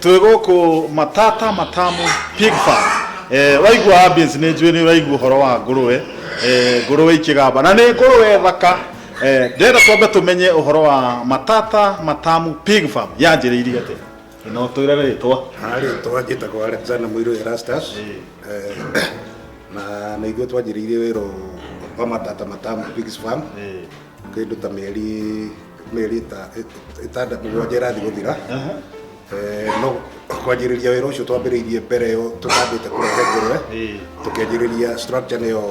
Twĩ gũkũ Matata Matamu Pig Farm. Waigua ambience nĩ njũĩ nĩ ũraigua ũhoro wa ngũrũwe, ngũrũwe ikĩgamba na nĩ ngũrũwe thaka. Ndĩrenda twambe tũmenye ũhoro wa Matata Matamu Pig Farm yanjĩrĩirie atĩa? No twĩre rĩtwa. Ha rĩtwa njĩtagwo Alexander Mũirũ Erastus. Na nĩ ithuĩ twanjĩrĩirie wĩra wa Matata Matamu Pigs Farm kĩndũ ta mĩeri ta ĩtandatũ mũgwanja ĩrathiĩ gũthira. No kwanjĩrĩria wĩra ũcio twambĩrĩirie mbere ĩyo tũtambĩte kũrehe ngũrũwe, tũkĩanjĩrĩria structure nĩyo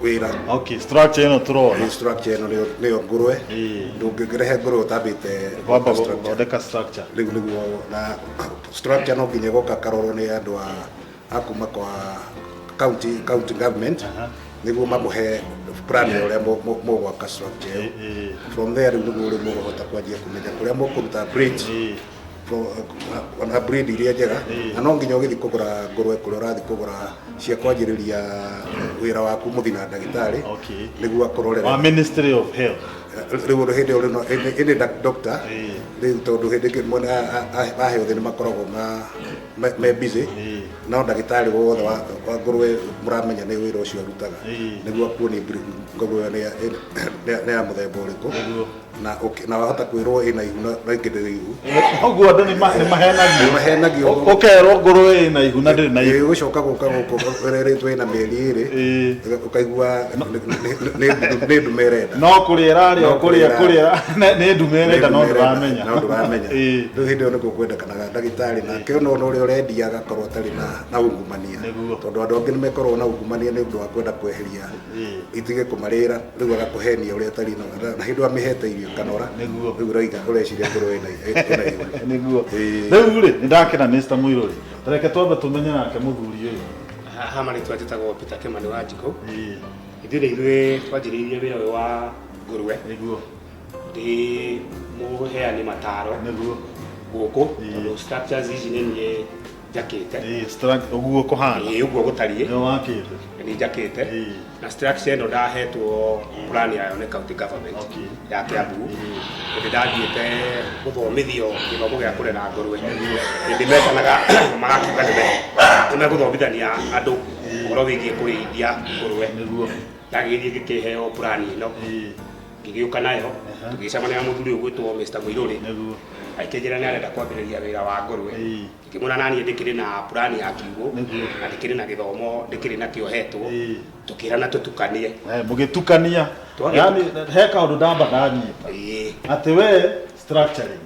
wĩra. Okay, structure ĩno tũrona. Structure ĩno nĩyo ngũrũwe. Ndũngĩrehe ngũrũwe ũtambĩte kwamba gũthondeka structure. Rĩu nĩguo na structure no nginya ĩgoka karorwo nĩ andũ a kuma kwa county government nĩguo mamũhe plan ya ũrĩa mũgwaka structure ĩyo. From there rĩu nĩguo rĩu mũgũhota kwanjia kũmenya kũrĩa mũkũruta bridge ona breed iria njega, na no nginya ũgĩthiĩ kũgũra ngũrũwe kũrĩa ũrathiĩ kũgũra cia kwanjĩrĩria wĩra waku mũthiĩ na ndagĩtarĩ nĩguo akũrorere. Wa Ministry of Health. Rĩu hĩndĩ ĩyo ĩrĩ doctor rĩu tondũ hĩndĩ ĩngĩ mwena a health nĩ makoragwo me busy, no ndagĩtarĩ wothe wa ngũrũwe mũramenya nĩ wĩra ũcio arutaga nĩguo akuonie ngũrũwe nĩ ya mũthemba ũrĩkũ. Na wahota kwĩrwo ĩna ihu na ĩngĩ ndĩrĩ ihu. Ũguo andũ nĩ mahenagio. Nĩ mahenagio. Ũkerwo ngũrũwe ĩna ihu na ndĩrĩ na ihu. Gũcoka gũka gũkũ ũrerĩtwo ĩna mĩeri ĩrĩ, ũkaigua nĩ ndume ĩrenda. No kũrĩa ĩrarĩa, kũrĩa, kũrĩa, nĩ ndume ĩrenda no ndũramenya. No ndũramenya. Rĩu hĩndĩ ĩyo nĩkuo kwendekanaga ndagĩtarĩ nake ona ũrĩa ũrendia agakorwo atarĩ na ungumania. Tondũ andũ angĩ nĩmekoragwo na ungumania nĩ ũndũ wa kwenda kweheria itige kũmarĩra, rĩu agakũhenia ũrĩa ĩtariĩ na hĩndĩ wamĩhete irio ĩkanora, rĩu ũraiga ũreciria ngũrũwe ĩna ihu. Nĩguo. Rĩu rĩ, nĩ ndakena Mr. Mũirũrĩ. Ta reke twambe tũmenye nake mũthuri ũyũ. Haha marĩtwa njĩtagwo Peter Kĩmani wa Njikũ. Ithuĩ nĩ ithuĩ twanjĩrĩirie wĩra ũyũ wa ngũrũwe. Nĩguo. Ndĩ mũheani mataro. Nĩguo. Gũkũ, tondũ structures ici nĩ niĩ njakĩte. Ũguo kũhana. Ĩĩ, ũguo gũtariĩ. Nĩwe wakĩte. Nĩ njakĩte. Na structure ĩno ndahetwo plan yayo nĩ county government ya Kiambu. Hĩndĩ ndathiĩte gũthomithio gĩthomo gĩa kũrera ngũrũwe. Hĩndĩ metanaga magakiuga nĩ megũthomithania andũ ũhoro wĩgiĩ kũrĩithia ngũrũwe. Ndagĩthiĩ ngĩkĩheo plan ĩno. Ngĩgĩũka nayo, tũgĩcemania na mũthuri ũyũ ũgwĩtwo Mr. Mũirũrĩ. Akĩnjĩra nĩ arenda kwambĩrĩria wĩra wa ngũrũwe. Ngĩmwĩra naniĩ ndĩkĩrĩ na plan ya kiugũ na ndĩkĩrĩ na gĩthomo ndĩkĩrĩ nakĩo hetwo, tũkĩrana tũtukanie. Mũgĩtukania. Yaani he kaũndũ ndamba ndanyita. Atĩ we structuring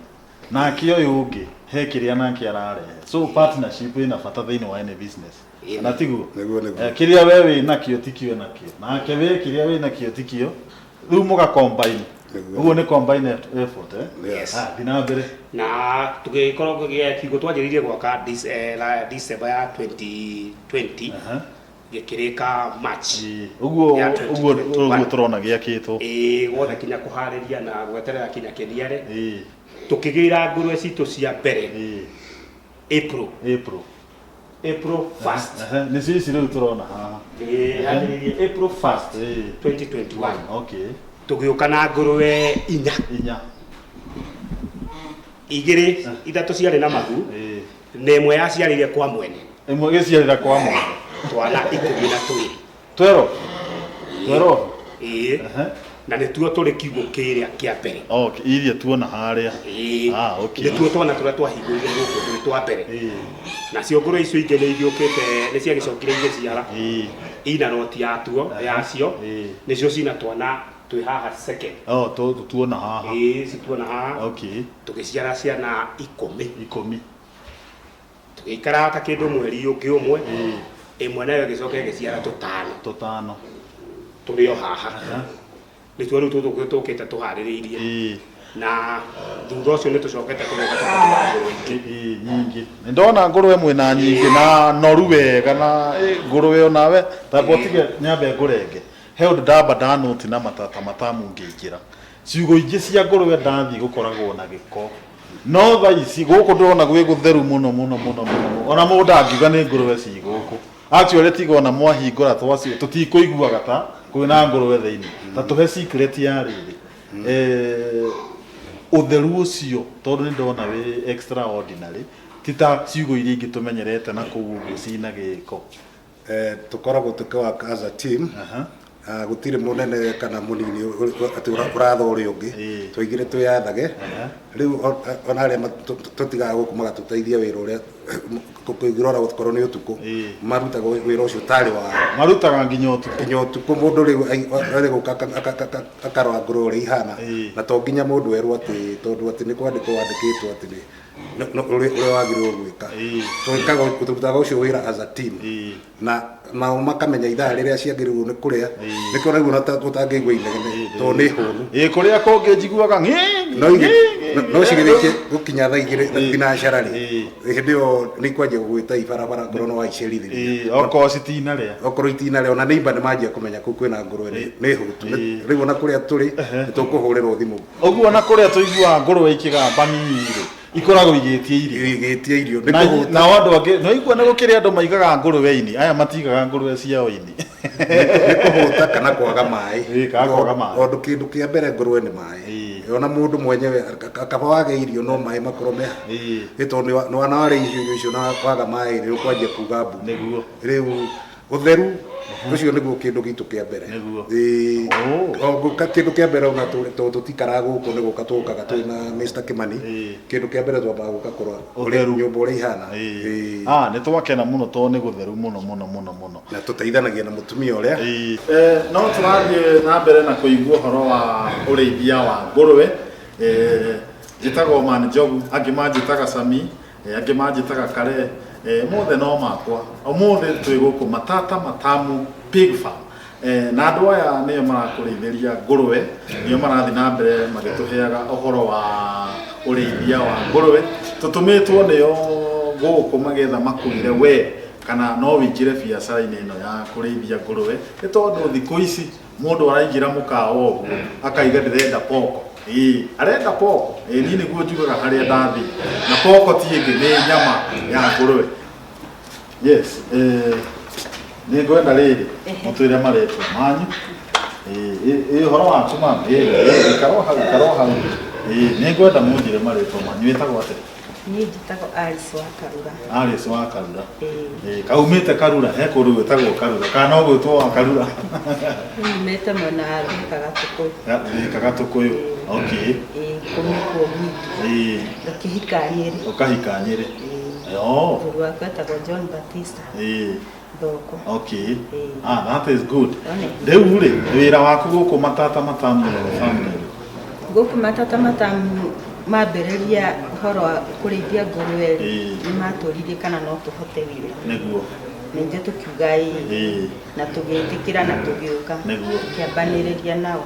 nake ũyũ ũngĩ he kĩrĩa nake ararehe. So partnership ĩna bata thĩinĩ wa any business. Kana tiguo? Nĩguo, nĩguo. Kĩrĩa we wĩ nakĩo tikĩo nakĩo. Nake we kĩrĩa wĩ nakĩo tikĩo. Rĩu mũga combine. Ũguo nĩ combine effort, eh? Yes. Thiĩ na mbere. Na tũgĩkorwo kiugũ twanjĩrĩirie gwaka December ya 2020, gĩkĩrĩka March. Ũguo Ya ũguo 2021. ũguo tũrona gĩakĩtwo. Ĩĩ, gwothe kinya kũharĩria na gweterera kinya kĩniare. Tũkĩgĩra ngũrwe citũ cia mbere April. April. April 1st. Nĩcio ici rĩu tũrona haha. Ĩĩ, yanjĩrĩirie April 1st, 2021. Tũgĩũka na ngũrũwe inya. Inya. Igĩrĩ, ithatũ ciarĩ na mahu, na ĩmwe yaciarĩire kwa mwene. Ĩmwe ĩgĩciarĩra kwa mwene. Twana ikũmi na twĩrĩ. Twero. Twero. Ĩĩ. Na nĩtuo tũrĩ kiugũ kĩrĩa kĩa mbere. Okay, iria tuona harĩa. Ĩĩ. Okay. Nĩtuo twana tũrĩa twahingũrire gũkũ tũrĩ twa mbere. Nacio ngũrũwe icio ingĩ nĩ igĩũkĩte, nĩ ciagĩcokire igĩciara. Ina roti yatuo, yacio. Nĩcio cina twana twĩ haha second. Oh, tuona haha. Ĩĩ, cituona haha. Tũgĩciara ciana ikũmi. Ikũmi. Tũgĩikara ta kĩndũ mweri ũngĩ ũmwe. Ĩmwe nayo ĩgĩcoka ĩgĩciara tũtano. Tũtano. Tũrĩ o haha. Nĩtuo rĩu tũtũ tũkĩte tũharĩrĩirie. Na thutha ũcio nĩ tũcokete tũgoka tũkagũra ngũrũwe ingĩ. Nyingĩ. Nĩ ndona ngũrũwe mwĩna nyingĩ na noru wega na ngũrũwe onawe ta ũtige nyambe ngũrenge. He ũndũ ndamba ndanoti na matata matamu ngĩingĩra. Ciugũ ingĩ cia ngũrũwe ndathiĩ gũkoragwo na gĩko. No thaa ici gũkũ ndĩrona gwĩ gũtheru mũno mũno mũno mũno. Ona mũndũ angiuga nĩ ngũrũwe ci gũkũ. Actually tiga ona mwahingũra twacio tũtikũiguaga ta kwĩna ngũrũwe thĩinĩ. Ta tũhe secret ya rĩrĩ. Ũtheru ũcio tondũ nĩ ndona wĩ extraordinary. Ti ta ciugũ iria ingĩ tũmenyerete na kũu ũguo cina gĩko. Tũkoragwo tũkĩ-work as a team. Gũtirĩ mũnene kana mũnini atĩ ũratha ũrĩa ũngĩ. Twaigire twĩyathage. Rĩu ona arĩa tũtigaga gũkũ magatũteithia wĩra ũrĩa kũingĩra gũkorwo nĩ ũtukũ. Marutaga wĩra ũcio tarĩ wao. Marutaga nginya ũtukũ. Nginya ũtukũ mũndũ rĩu arĩ gũka akarora ngũrwe ũrĩa ihana. Na to nginya mũndũ erwo atĩ tondũ atĩ nĩ kwandĩkwo wandĩkĩtwo atĩ nĩ ũrĩa wagĩrĩirwo gwĩka. Twĩkaga tũrutaga ũcio wĩra as a team. Na nao makamenya ithaa rĩrĩa ciagĩrĩirwo nĩ kũrĩa. Nĩkĩo ũraigua ona ũtangĩigua inegene tondũ nĩ hũnu. Kũrĩa kũngĩ njiguaga ng'ĩ, No no cigĩrĩkie gũkinya thaa igĩrĩ thinacara rĩ, hĩndĩ ĩyo nĩ ikwanjia gũgwĩta ibarabara ngorwo no waicerithĩria. Okorwo citinarĩa. Okorwo itinarĩa, ona neighbor nĩ manjia kũmenya kũu kwĩna ngũrwe nĩ hũtu. Rĩu ona kũrĩa tũrĩ nĩ tũkũhũrĩrwo thimũ. Ũguo ona kũrĩa tũiguaga ngũrwe ikĩgamba ng'ĩ rĩ, ikoragwo igĩtia irio. Igĩtia irio, nĩ kũhũta. Nao andũ angĩ, nĩ waigua nĩ gũkĩrĩ andũ maigaga ngũrwe ini, aya matigaga ngũrwe ciao ini. Nĩ kũhũta kana kwaga maĩ. Kana kwaga maĩ. Tondũ kĩndũ kĩa mbere ngũrwe nĩ maĩ. Ona mũndũ mwenyewe kaba wage irio no maĩ makorwo me. Tondũ nĩ warĩa irio icio na waga maĩ nĩ ũkwanjia kuga mbu. Nĩguo. Rĩu ũtheru ũcio nĩguo kĩndũ gitũ kĩa mbere. Nĩguo. Kĩndũ kĩa mbere ona tondũ tũtikaraga gũkũ nĩ gũka tũkaga twĩ na Mr. Kimani. Kĩndũ kĩa mbere twambaga gũka kũrora Ũtheru. nyũmba ũrĩa ihana. Nĩ twakena mũno tondũ nĩ gũtheru mũno mũno mũno mũno. Na tũteithanagia na mũtumia ũrĩa. No tũrathiĩ na mbere na kũigua ũhoro wa ũrĩithia wa ngũrwe. Njĩtagwo Man Njogu, angĩ manjĩtaga Sami, angĩ manjĩtaga Kare. Mothe no makwa. Ũmũthĩ twĩ gũkũ Matata Matamu Pig Farm. Na andũ aya nĩo marakũrĩithĩria ngũrwe, nĩo marathiĩ na mbere magĩtũheaga ũhoro wa ũrĩithia wa ngũrwe. Tũtũmĩtwo nĩo gũkũ magetha makwĩre we kana no wĩingĩre biacara-inĩ ĩno ya kũrĩithia ngũrwe, nĩ tondũ thikũ ici mũndũ araingĩra mũkawa ũguo akaiga ndĩrenda poko. Arenda poko. Niĩ nĩguo njugaga harĩa ndathiĩ. Na poko ti ĩngĩ nĩ nyama ya ngũrwe. Yes, nĩ ngwenda rĩrĩ mũtwĩre marĩtwa manyu. Ũhoro waku mama, ikara hau, ikara hau. Nĩ ngwenda mũnjĩre marĩtwa manyu. Wĩtagwo atĩa? Niĩ njĩtagwo Alice wa Karura. Alice wa Karura. Kaumĩte Karura, he kũndũ gwĩtagwo Karura. Kana no gwĩtwo wa Karura? Nyumĩte mwena wa Thika Gatũkũyũ. Thika Gatũkũyũ. Okay. Kũu nĩkuo gwitũ. Ngakĩhika Nyĩrĩ. Ũkahika Nyĩrĩ. Mũthuri wakwa etagwo John Batista. Thoko. Okay. That is good. Rĩu rĩ, wĩra waku gũkũ Matata Matamu family? Gũkũ Matata Matamu mambĩrĩria ũhoro wa kũrĩithia ngũrwe rĩ, nĩ matũririe kana no tũhote wĩra. Nĩguo. Na ithuĩ tũkiuga ĩĩ. Na tũgĩtĩkĩra na tũgĩũka. Nĩguo. Tũkĩambanĩrĩria nao.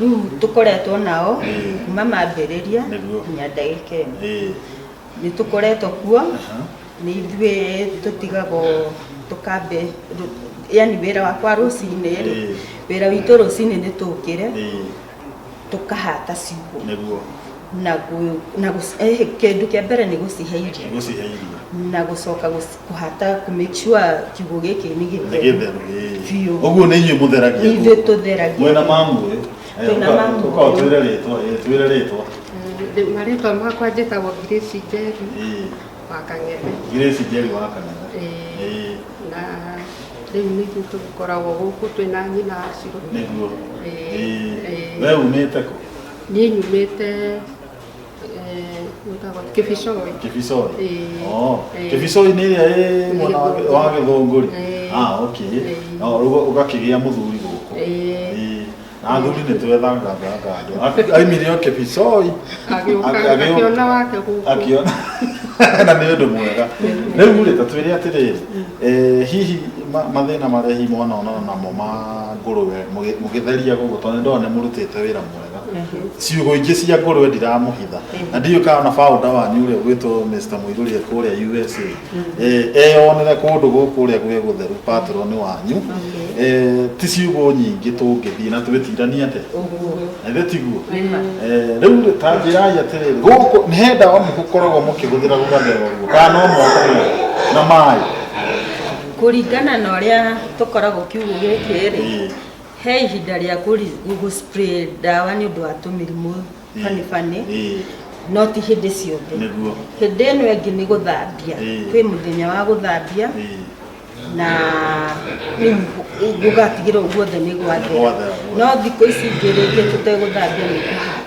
Rĩu tũkoretwo nao kuma mambĩrĩria nginya ndagĩka ĩno. Nĩ tũkoretwo kuo, nĩ ithuĩ tũtigagwo tũkambe, yani wĩra wakwa rũcinĩ rĩ, wĩra witũ rũcinĩ nĩ tũkĩre, tũkahata ciugũ. Nĩguo. Na kĩndũ kĩa mbere nĩ gũcihe irio. Gũcihe irio. Na gũcoka kũhata kũ make sure kiugũ gĩkĩ nĩ gĩtheru. Nĩ gĩtheru, Biũ. Ũguo nĩ inyuĩ mũtheragia Nĩ ithuĩ tũtheragia. Mwĩna mamu ũyũ. Twĩna mamu Ũka ũtwĩre rĩtwa, twĩre rĩtwa. Marĩtwa makwa njĩtagwo Grace Njeri wa Kang'ethe. Grace Njeri wa Kang'ethe. Na rĩu nĩ ithuĩ tũkoragwo gũkũ twĩna nyina wa Ciro. Nĩguo. We umĩte kũ? Niĩ nyumĩte Kĩbicoi. Kĩbicoi? Kĩbicoi nĩ ĩrĩa ĩ mwena wa Gĩthũngũri? Okay. Ũgakĩgĩa mũthuri gũkũ. Na athuri nĩ twethaga andũ. Aimire o Kĩbicoi. Akĩona wake gũkũ. Akĩona. Na nĩ ũndũ mwega. Rĩu rĩ, ta twĩre atĩrĩrĩ, hihi mathĩna marĩa hihi mwanonana namo ma ngũrwe mũgĩtheria gũkũ, tondũ nĩ ndona nĩ mũrutĩte wĩra mwega. Ciugũ ingĩ cia ngũrwe ndiramũhitha. Na ndiũĩ kana ona founder wanyu ũrĩa ũgwĩtwo Mr. Mũirũrĩ e kũrĩa USA. Eyonere kũndũ gũkũ ũrĩa gwĩ gũtheru patron wanyu. Ti ciugũ nyingĩ tũngĩthiĩ na twĩtiranie atĩa? Na ithuĩ tiguo? Rĩu rĩ, ta njĩrai atĩrĩrĩ, gũkũ nĩ he ndawa mũgũkoragwo mũkĩhũthĩra gũgathera ũguo, kana no mwakagĩra na maĩ? Kũringana na ũrĩa tũkoragwo kiugũ gĩkĩ rĩ, he ihinda rĩa gũ spray ndawa nĩ ũndũ wa tũmĩrimũ bani bani. No ti hĩndĩ ciothe. Nĩguo. Hĩndĩ ĩno ĩngĩ nĩ gũthambia. Kwĩ mũthenya wa gũthambia na rĩu gũgatigĩra guothe nĩ gwathera. Gwathera. No thikũ ici ingĩ rĩngĩ tũtegũthambia nĩ kũhata.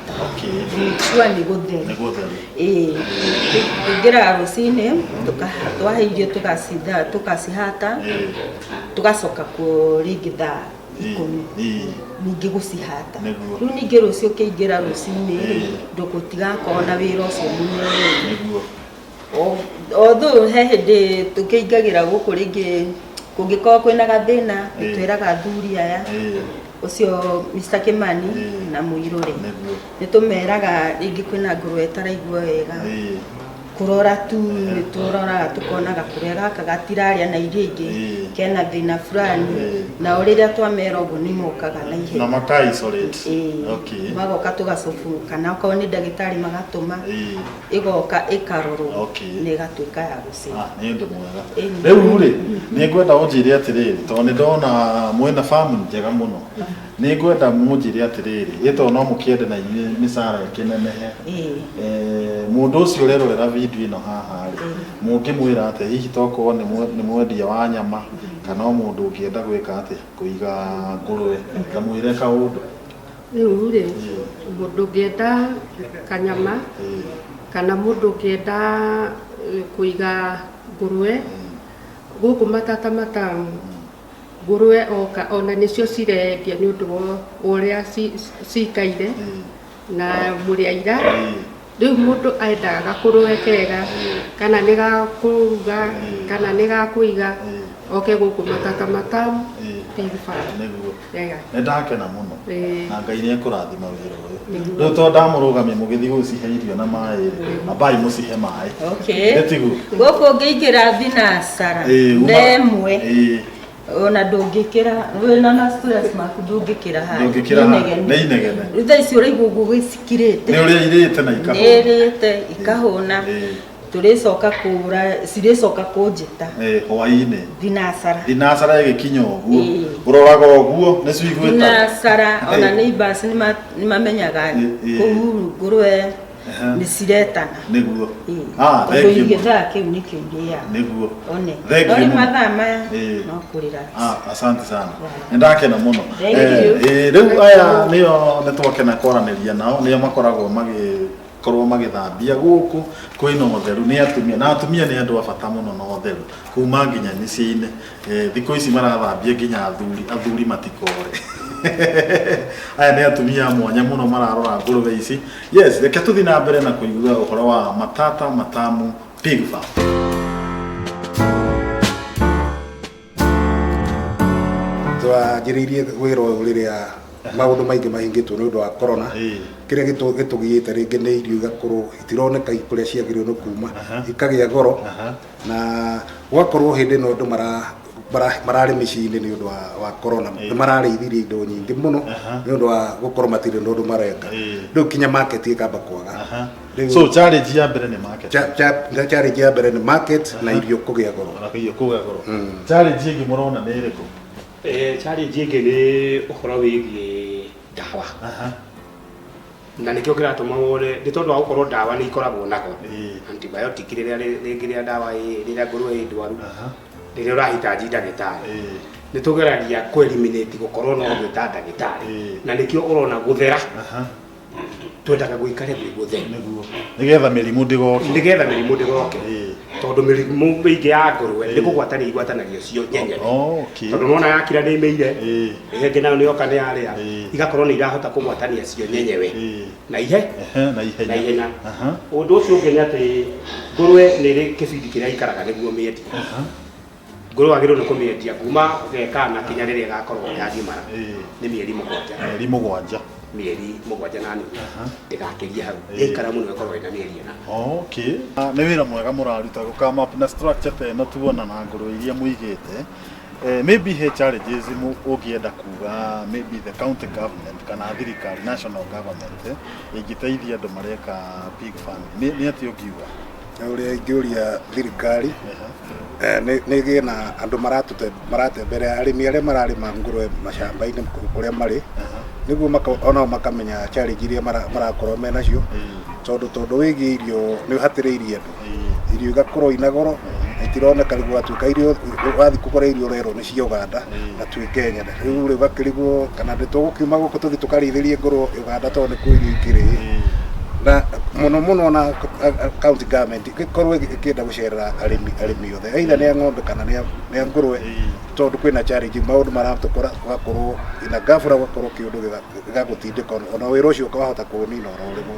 Sure nĩ gũtheru. Nĩ gũtheru. Ĩĩ, tũingĩraga rũcinĩ, twahe irio tũgacihata, tũgacoka kuo rĩngĩ thaa 10 ningĩ gũcihata. Rĩu ningĩ rũciũ ũkĩingĩra rũcinĩ rĩ, ndũgũtigakorwo na wĩra ũcio mũnene. Nĩguo. Although he hĩndĩ tũkĩingagĩra gũkũ rĩngĩ kũngĩkorwo kwĩna gathĩna, nĩtwĩraga athuri aya, ũcio Mr. Kimani na Mũirũ rĩ, nĩtũmeraga rĩngĩ kwĩna ngũrwe ĩtaraigua wega. Kũrora tu nĩtũroraga tũkona gakũrwe gaka gatirarĩa na iria ingĩ, kena thĩna fulani, nao rĩrĩa twamera ũguo nĩmokaga na ihenya. Na maka isolate. Magoka tũgacobu, kana okorwo nĩ ndagĩtarĩ magatũma, ĩgoka ĩkarorwo, na ĩgatuĩka ya gũcĩra. Nĩ ũndũ mwega. Rĩu rĩ, nĩ ngwenda ũnjĩre atĩrĩrĩ, tondũ nĩ ndona mwĩna farm njega mũno. Nĩ ngwenda mũnjĩre atĩrĩrĩ, ĩ tondũ no mũkĩende na inyuĩ mĩcara ĩkĩnenehe. Mũndũ ũcio ũrerorera video ĩno haha rĩ, mũngĩmwĩra atĩa? Hihi tokorwo nĩ mwendia wa nyama, kana o mũndũ ũngĩenda gwĩka atĩa, kũiga ngũrwe, kamwĩre kaũndũ. Rĩu rĩ, mũndũ ũngĩenda kanyama, kana mũndũ ũngĩenda kũiga ngũrwe, gũkũ Matata Matamu, ngũrwe oka ona nĩcio cirendia nĩ ũndũ wa ũrĩa cikaire na mũrĩaira. Rĩu mũndũ endaga gakũrwe kega, kana nĩ ga kũruga, kana nĩ ga kũiga, oke gũkũ Matata Matamu Pig Farm. Nĩguo. Wega. Nĩ ndakena mũno. Na Ngai nĩ ekũrathima wĩra ũyũ. Rĩu tondũ ndamũrũgamia mũgĩthiĩ gũcihe irio na maĩ rĩ, ambai mũcihe maĩ. Nĩ tiguo? Gũkũ ũngĩingĩra thinacara, thaa ĩmwe, ona ndũngĩkĩra, wĩna na stress maku ndũngĩkĩra harĩa. Ndũngĩkĩra harĩa. Nĩ inegene. Rĩu thaa ici ũraigua ũguo gĩcikirĩte. Nĩ ũrĩa irĩte na ikahũna. Nĩ irĩte ikahũna. Tũrĩcoka kũra, cirĩcoka kũnjĩta. Hwaĩ-inĩ. Thinacara. Thinacara ĩgĩkinya ũguo. Ũroraga ũguo, nĩ ciguĩte. Thinacara, ona neighbors nĩmamenyaga kũu ngũrwe nĩ ciretana. Nĩguo. Tondũ gĩthaa kĩu nĩkĩo irĩaga. Nĩguo. One. Thank you No rĩu mũno. mathaa maya, no kũrĩra. Asante sana. Nĩ ndakena mũno. Thank you. Rĩu aya nĩo nĩ twakena kwaranĩria nao, nĩo makoragwo magĩkorwo magĩthambia gũkũ kwĩna ũtheru, nĩ atumia, na atumia nĩ andũ a bata mũno na ũtheru kuma nginya mĩciĩ-inĩ. Thikũ ici marathambia nginya athuri, athuri matikore. Aya nĩ atumia a mwanya mũno mararora ngũrũwe ici. Yes, reke tũthiĩ na mbere na kũigua ũhoro wa Matata Matamu Pig Farm. Twanjĩrĩirie wĩra ũyũ rĩrĩa maũndũ maingĩ mahingĩtwo nĩ ũndũ wa corona. Kĩrĩa gĩtũgiĩte rĩngĩ nĩ irio igakorwo itironeka kũrĩa ciagĩrĩirwo nĩ kuma, ikagĩa goro, na gwakorwo hĩndĩ ĩno andũ mararĩ mĩciĩ-inĩ nĩ ũndũ wa corona, nĩ mararĩithirie indo nyingĩ mũno nĩ ũndũ wa gũkorwo matirĩ na ũndũ mareka. Rĩu kinya market ĩkamba kwaga. Rĩu So challenge ya mbere nĩ market. Challenge ya mbere nĩ market na irio kũgĩa goro. Na irio kũgĩa goro. Challenge ĩngĩ mũrona nĩ ĩrĩkũ? Challenge ĩngĩ nĩ ũhoro wĩgiĩ ndawa. Na nĩkĩo kĩratũma wone, nĩ tondũ wa gũkorwo ndawa nĩ ikoragwo na goro. Antibiotic rĩrĩa rĩngĩ rĩa ndawa rĩrĩa ngũrwe ĩ ndwaru, rĩrĩa ũrahitaji ndagĩtarĩ. Nĩ tũgeragia kũ eliminate gũkorwo no gwĩta ndagĩtarĩ. Na nĩkĩo ũrona gũthera. Twendaga gũikare gwĩ gũtheru. Nĩguo. Nĩgetha mĩrimũ ndĩgoke. Nĩgetha mĩrimũ ndĩgoke. Tondũ mĩrimũ mĩingĩ ya ngũrwe nĩ kũgwatanio igwatanagio cio nyenyewe. Tondũ nĩwona yakira nĩ ĩmĩire, ĩyo ĩngĩ nayo nĩ yoka nĩ yarĩa, igakorwo nĩ irahota kũgwatania cio nyenyewe. Na ihe? Na ihenya. Na ihenya. Ũndũ ũcio ũngĩ nĩ atĩ ngũrwe nĩ ĩrĩ kĩbindi kĩrĩa ikaraga nĩguo mĩendie. Ngũrwe wagĩrĩirwo nĩ kũmĩendia kuma gekana kinya rĩrĩa ĩgakorwo yagimara. Nĩ mĩeri mũgwanja. Mĩeri mũgwanja. Mĩeri mũgwanja na nuthu. Ndĩgakĩrie hau. Ĩikara mũno ĩkorwo ĩna mĩeri ĩna. Nĩ wĩra mwega mũraruta gũkama up na structure ta ĩno tuona na ngũrwe iria mũigĩte. Maybe he challenges ũngĩenda kuga, maybe the county government kana thirikari, national government, ĩngĩteithia andũ mareka pig farming. Nĩ atĩa ũngiuga? Na ũrĩa ingĩũria thirikari, nĩ ĩgĩe na andũ maratemberea arĩmi arĩa mararĩma ngũrwe macamba-inĩ kũrĩa marĩ, nĩguo onao makamenya challenge iria marakorwo menacio. Tondũ wĩgiĩ irio nĩ ũhatĩrĩirie andũ, irio igakorwo ina goro na itironeka. Rĩu gwatuĩka irio wathiĩ kũgũra irio ũrerwo nĩ cia Uganda na twĩ Kenya. Rĩu rĩ ũgakĩrigwo kana nĩ tũgũkiuma gũkũ tũthiĩ tũkarĩithĩrie ngũrwe Uganda, tondũ nĩ kuo irio ikĩrĩ. Na mũno mũno na county government ĩgĩkorwo ĩkĩenda gũcerera arĩmi othe, either nĩ a ng'ombe kana nĩ a ngũrwe, tondũ kwĩna challenge, maũndũ maratũkora, ũgakorwo ina gabura, ũgakorwo kĩũndũ gĩgagũtindĩka ona wĩra ũcio ũkahota kũũnina oro rĩmwe,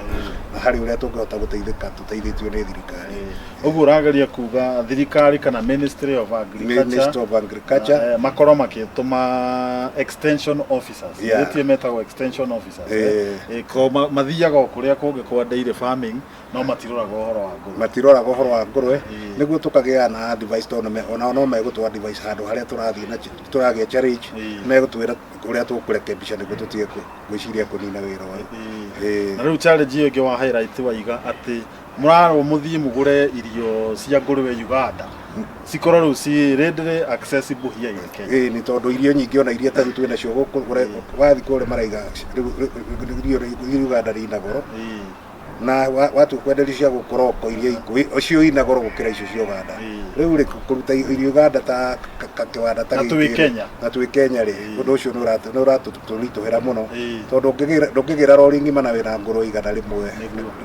na harĩ ũrĩa tũngĩhota gũteithĩka tũteithĩtio nĩ thirikari. Ũguo ũrageria kuga thirikari kana Ministry of Agriculture, Ministry of Agriculture, makorwo makĩtũma extension officers. Gĩtie metagwo extension officers. Ko mathiaga o kũrĩa kũngĩ kwa dairy farming, no matiroraga ũhoro wa ngũrwe. Matiroraga ũhoro wa ngũrwe, nĩguo tũkagĩa na advice, tondũ onao no megũtũ advice handũ harĩa tũrathiĩ na tũragĩa challenge, megũtwĩra ũrĩa tũkũrekebisha nĩguo tũtige gwĩciria kũnina wĩra ũyũ. Na rĩu challenge ĩyo ĩngĩ wa highlight waiga atĩ mũrarwo mũthiĩ mũgũre irio cia ngũrwe Uganda, cikorwo rĩu ci readily accessible here in Kenya. Ĩĩ, nĩ tondũ irio nyingĩ ona iria tarĩu twĩ nacio gũkũ, wathiĩ kũrĩa maraiga rĩu irio Uganda nĩ ina goro, na watua kwenderio cia gũkũ roko, iria ikũ cio ina goro gũkĩra icio cia Uganda. Rĩu rĩ kũruta irio Uganda ta kĩwanda ta Na twĩ gĩkĩ rĩ, Kenya. Na twĩ Kenya rĩ, ũndũ ũcio nĩ ũratũritũhĩra mũno, tondũ ndũngĩgĩra rori ng'ima na wĩna ngũrwe 100,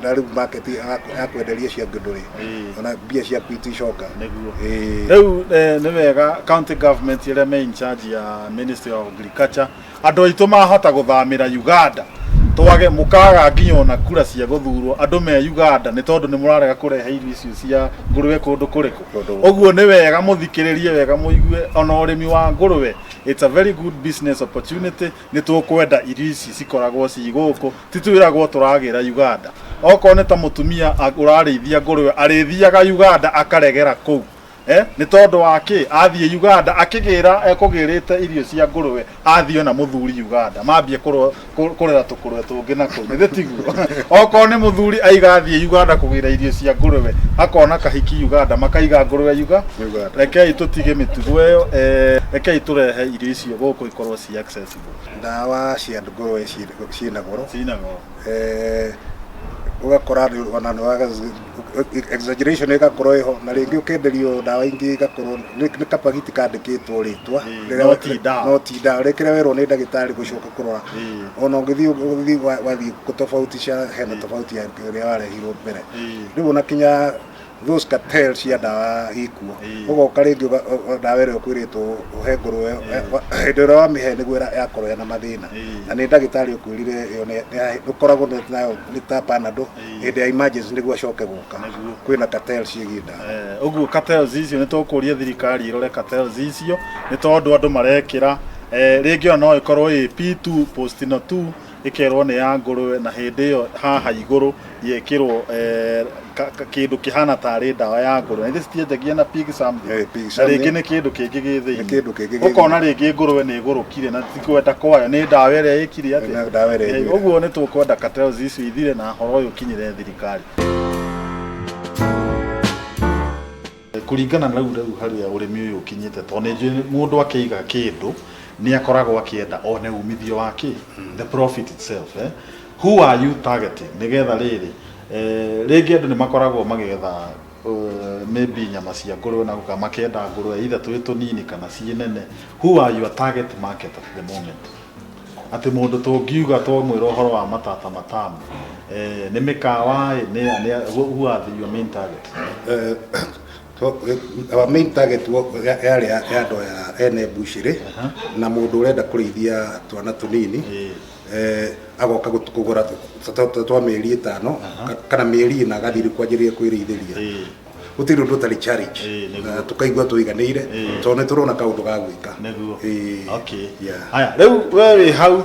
na rĩu market ya kwenderia cia ngũndũ rĩ, ona mbia ciaku iticoka. Rĩu nĩ wega county government ĩrĩa me in charge ya Ministry of Agriculture, andũ aitũ mahota gũthamĩra Uganda, twage mũkaga nginya ona kura cia gũthurwo andũ me Uganda, nĩ tondũ nĩ mũrarega kũrehe irio icio cia ngũrwe kũndũ kũrĩkũ. Ũguo nĩ wega mũthikĩrĩrie wega, mũigue ona ũrĩmi wa ngũrwe, it's a very good business opportunity. Nĩ tũkwenda irio ici cikoragwo ci gũkũ, ti twĩragwo tũragĩra Uganda. Okorwo nĩ ta mũtumia ũrarĩithia ngũrwe, arĩthiaga Uganda akaregera kũu, nĩ tondũ wa kĩ athiĩ Uganda akĩgĩra ekũgĩrĩte irio cia ngũrwe, athiĩ ona mũthuri Uganda mambie kũrera tũkũrwe tũngĩ na kũu, nĩ tiguo? Okorwo nĩ mũthuri aiga athiĩ Uganda kũgĩra irio cia ngũrwe, akona kahiki Uganda, makaiga ngũrwe Uganda. Rekei tũtige mĩtugo ĩyo, rekei tũrehe irio icio gũkũ ikorwo ci accessible. Ndawa cia ngũrwe ciĩna goro. Ciĩna goro. Ũgakora ona nĩ exaggeration ĩgakorwo ĩho, na rĩngĩ ũkenderio ndawa ingĩ igakorwo nĩ kapagiti kandĩkĩtwo rĩtwa no ti ndawa. No ti ndawa. Rĩkĩrĩa werwo nĩ ndagĩtarĩ gũcoka kũrora, ona ũngĩthiĩ wathiĩ kũtofautisha, hena tofauti ya ũrĩa warehirwo mbere. Rĩu ona kinya those cartels cia ndawa ikuo, ũgoka rĩngĩ ndawa ĩrĩa ũkwĩrĩtwo ũhe ngũrwe, hĩndĩ ĩrĩa wamĩhe nĩguo yakorwo ĩna mathĩna, na nĩ ndagĩtarĩ ũkwĩrire ĩyo ũkoragwo nayo nĩ ta Panadol hĩndĩ ya emergency nĩguo acoke gũka. Kwĩna cartels ciĩgiĩ ndawa. Ũguo cartels icio nĩ tũkũria thirikari ĩrore cartels icio, nĩ tondũ andũ marekĩra, rĩngĩ ona no ĩkorwo ĩ P2 Postino 2, ĩkerwo nĩ ya ngũrwe, na hĩndĩ ĩyo haha igũrũ yekĩrwo kĩndũ kĩhana tarĩ ndawa ya ngũrwe, na ithe citienjagia na pig something. Pig na something. Rĩngĩ nĩ kĩndũ kĩngĩ gĩ thĩinĩ. Nĩ kĩndũ kĩngĩ gĩ Ũkona rĩngĩ ngũrwe nĩ ĩgũrũkire na ti kwenda kwayo, nĩ ndawa ĩrĩa ĩkire atĩa? Nĩ ndawa ĩrĩa ĩnyuire. Ũguo nĩ tũkwenda cartels icio ithire na horo ũyũ ũkinyĩre thirikari. Kũringana na rĩu harĩa ũrĩmi ũyũ ũkinyĩte, tondũ nĩ njũĩ mũndũ akĩiga kĩndũ nĩ akoragwo akĩenda one umithio wa kĩ, the profit itself. Who are you targeting, nĩgetha rĩrĩ rĩngĩ andũ nĩ makoragwo magĩetha maybe nyama cia ngũrwe na gũka makĩenda ngũrwe either twĩ tũnini kana ciĩ nene? Who are your target market at the moment, atĩ mũndũ tũngiuga twamwĩra ũhoro wa Matata Matamu, nĩ mĩkawa ĩ, nĩ who are your main target? So, our main target yarĩ ya andũ aya ene mbucĩrĩ na mũndũ ũrenda kũrĩithia twana tũnini, agoka kũgũra twa mĩeri 5 kana mĩeri 4, agathiĩ kwanjĩrĩria kwĩrĩithĩria. Gũtirĩ ũndũ ũtarĩ challenge. Na tũkaigua tũiganĩire tondũ nĩ tũrona kaũndũ ga gwĩka. Okay. Haya, rĩu we wĩ hau,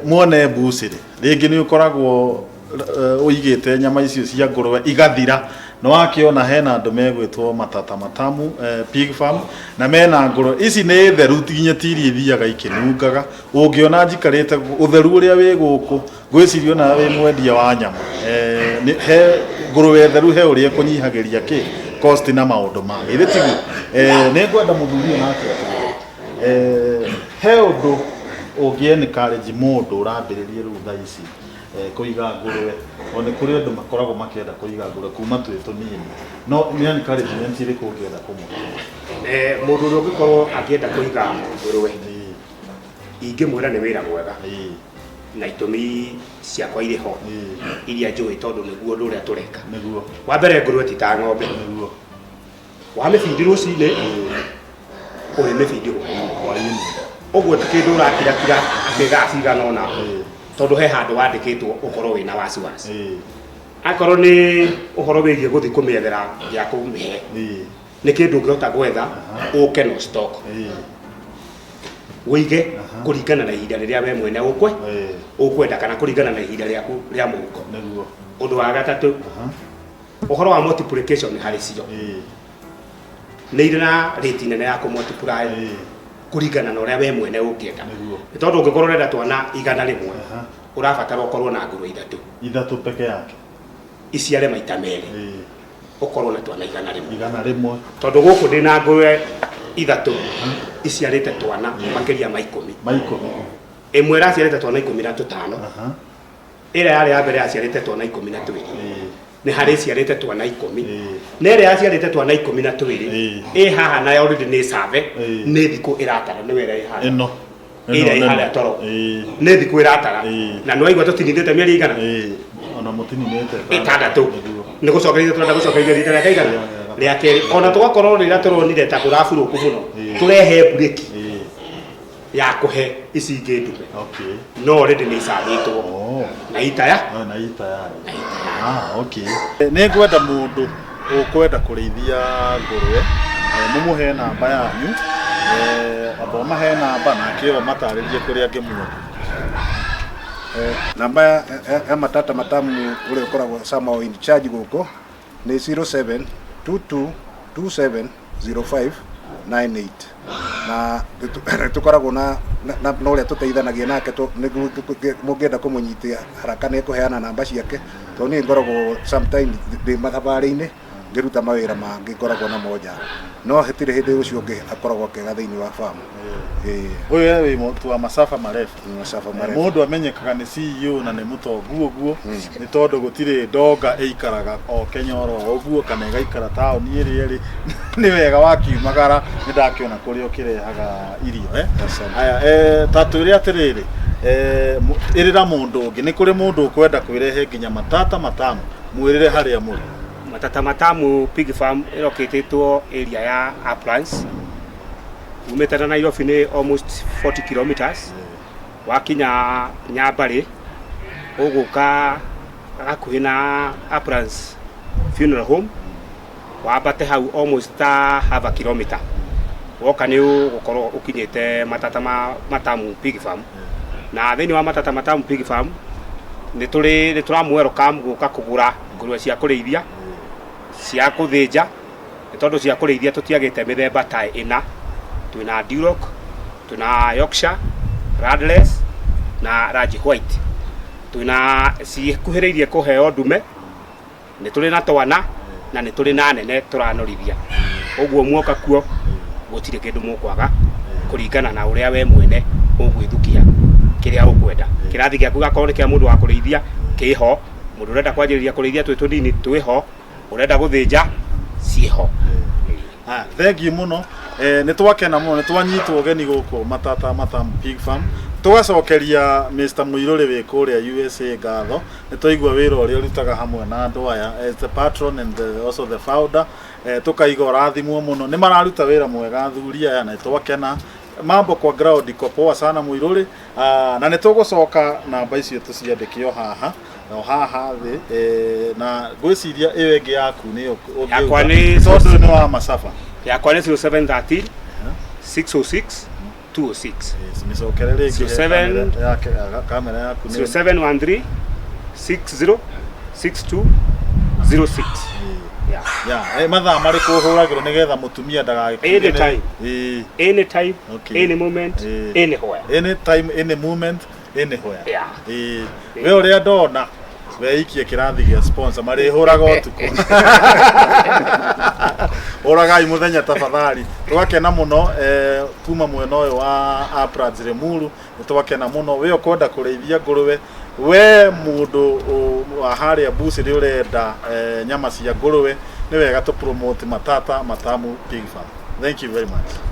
muone mbucĩrĩ, rĩngĩ nĩ ũkoragwo ũigĩte nyama icio cia ngũrwe igathira, nĩ wakĩona hena andũ megwĩtwo Matata Matamu pig farm, na mena ngũrwe ici nĩ theru, nginya ti iria ithiaga ikĩnungaga. Ũngĩona njikarĩte ũtheru ũrĩa wĩ gũkũ, ngwĩciria ona wĩ mwendia wa nyama, he ngũrwe theru, he ũrĩa ĩkũnyihagĩria kĩ cost na maũndũ mangĩ, ithe tiguo? Nĩ ngwenda mũthuri ũyũ nake atĩrĩrĩ, he ũndũ Ũngĩ encourage mũndũ ũrambĩrĩria rĩu thaa ici kũiga ngũrwe, o nĩ kũrĩ andũ makoragwo makĩenda kũiga ngũrwe kuma twĩ tũnini, no nĩ encouragement ĩrĩkũ ũngĩenda kũmũhe? Mũndũ ũrĩa ũngĩkorwo akĩenda kũiga ngũrwe, ingĩmwĩra nĩ wĩra mwega, na itũmi ciakwa irĩ ho iria njũĩ, tondũ nĩguo ũndũ ũrĩa tũreka. Wa mbere, ngũrwe ti ta ng'ombe. Wamĩbindi rũcinĩ, ũrĩ mĩbindi hwaĩ-inĩ. Ũguo ti kĩndũ ũrakirakira atĩ thaa cigana ũna, tondũ he handũ wandĩkĩtwo ũkorwo wĩna wasiwasi. Akorwo nĩ ũhoro wĩgiĩ gũthiĩ kũmĩethera gĩa kũmĩhe, nĩ kĩndũ ũngĩhota gwetha ũke no stock, wĩige kũringana na ihinda rĩrĩa we mwene ũkwe ũkwenda, kana kũringana na ihinda rĩaku rĩa mũhuko. Ũndũ wa gatatũ, ũhoro wa multiplication harĩ cio, nĩ irĩ na rate nene ya kũ-multiply kũringana na ũrĩa we mwene ũngĩenda. Nĩ tondũ ũngĩkorwo ũrenda twana 100, ũrabatara ũkorwo na ngũrwe ithatũ. Ithatũ peke yake. Iciare maita merĩ, ũkorwo na twana 100. 100. Tondũ gũkũ ndĩ na ngũrwe ithatũ iciarĩte twana makĩria ma 10. Ma 10. Ĩmwe ĩraciarĩte twana 15, ĩrĩa yarĩ ya mbere yaciarĩte twana 12. Nĩ harĩ iciarĩte twana 10, na ĩrĩa yaciarĩte twana 12 ĩ haha nayo already nĩ save. Nĩ thikũ ĩratara, nĩwe ĩrĩa ĩ haha. Ĩno. Ĩrĩa ĩ harĩa toro. Nĩ thikũ ĩratara. Na nĩ waigua tũtinindĩte mĩeri igana? Ona mũtininĩte. 6. Nĩ gũcokeria tũrenda gũcokeria rita rĩa kaigana rĩa kerĩ, ona tũgakorwo rĩrĩa tũronire ta kũraburũku mũno, tũrehe mburĩki ya kũhe ici ingĩ ndume. No already nĩ icabĩtwo na itaya. Ah, na ĩ tayari. Na itayari. Ah, okay. Nĩ ngwenda mũndũ ũkwenda kũrĩithia ngũrwe, mũmũhe namba yanyu, amba ũmahe namba nake o matarĩrie kũrĩa angĩmuona. Namba ya Matata Matamu ũrĩa ũkoragwo somehow in charge gũkũ nĩ 0722270598, na nĩ tũkoragwo na ũrĩa tũteithanagia nake, nĩguo mũngĩenda kũmũnyitia haraka nĩ ekũheana namba ciake, tondũ niĩ ngoragwo sometime ndĩ mathabarĩ-inĩ ngĩruta mawĩra mangĩ ngoragwo namo nja, no hatirĩ hĩndĩ ũcio ũngĩ akoragwo akĩaga thĩinĩ wa farm. Ĩĩ. Ũyũ wĩ mũtu wa masafa marefu. Masafa marefu. Mũndũ amenyekaga nĩ CEO na nĩ mũtongu ũguo nĩ tondũ gũtirĩ ndonga ĩikaraga o Kenya oro ũguo kana ĩgaikara taũni ĩrĩa ĩrĩ. Nĩ wega wakiumagara nĩ ndakĩona kũrĩa ũkĩrehaga irio, eh? Asante. Aya, ta twĩre atĩrĩrĩ, ĩrĩra mũndũ ũngĩ, nĩ kũrĩ mũndũ ũkwenda kwĩrehe nginya Matata Matamu, mwĩrĩre harĩa mũrĩ. Matata Matamu Pig Farm ĩrokĩtĩtwo area ya Uplands, umĩte na Nairobi nĩ almost 40 kilometers. Wakinya Nyambarĩ, ũgũka hakuhĩ na Uplands Funeral Home, wambate hau almost ta half a kilometer, woka nĩ ũgũkorwo ũkinyĩte Matata Matamu Pig Farm. Na thĩinĩ wa Matata Matamu Pig Farm nĩ tũrĩ nĩ tũramũ welcome gũka kũgũra ngũrwe cia kũrĩithia, cia kũthĩnja, nĩ tondũ cia kũrĩithia tũtiagĩte mĩthemba ta ĩna. Twĩna Duroc, twĩna Yorkshire, Radless na Large White. Twĩna cikuhĩrĩirie kũheo ndume, nĩ tũrĩ na twana na nĩ tũrĩ na nene tũranorithia. Ũguo muoka kuo gũtirĩ kĩndũ mũkwaga, kũringana na ũrĩa we mwene ũgwĩthukia kĩrĩa ũkwenda. Kĩrathi gĩaku gakorwo nĩ kĩa mũndũ wa kũrĩithia kĩho, mũndũ ũrenda kwanjĩrĩria kũrĩithia twĩ tũnini twĩho, ũrenda gũthĩnja ciĩho. Ah, thank you mũno. Nĩ twakena mũno nĩ twanyitwo ũgeni gũkũ Matata Matamu Pig Farm. Tũgacokeria Mr. Mũirũrĩ wĩ kũrĩa USA ngatho, nĩ twaigua wĩra ũrĩa ũrutaga hamwe na andũ aya as the patron and also the founder. Tũkaiga ũrathimwo mũno, nĩ mararuta wĩra mwega athuri aya, na nĩ twakena. Mambo kwa ground iko poa sana, Mũirũrĩ. Ah, na nĩ tũgũcoka namba icio tũciandĩke o haha, o haha thĩ, na ngwĩciria ĩyo ĩngĩ yaku nĩyo ũngĩuga. Yakwa nĩ tondũ nĩ wa masafa. Yakwa nĩ 0713 606 206. Yes, mĩcokere rĩngĩ he kamera yake, kamera yaku nĩ 0713 60 62 06. Yeah. Ya, mathaa marĩkũ ũhũragĩrwo nĩgetha mũtumia ndagagĩkue? Anytime. Anytime, any moment, anywhere. Anytime, any moment, anywhere. Yeah. Ĩĩ. We ũrĩa ndona weikie kĩrathi gĩa sponsor marĩhũraga ũtukũ. Ũragai mũthenya tafadhali. Twakena mũno kuma mwena ũyũ wa Uplands Limuru, nĩ twakena mũno. We ũkwenda kũrĩithia ngũrũwe, we mũndũ wa harĩa mbucĩrĩ ũrenda nyama cia ngũrũwe, nĩ wega tũ promote Matata Matamu Pig Farm. Thank you very much.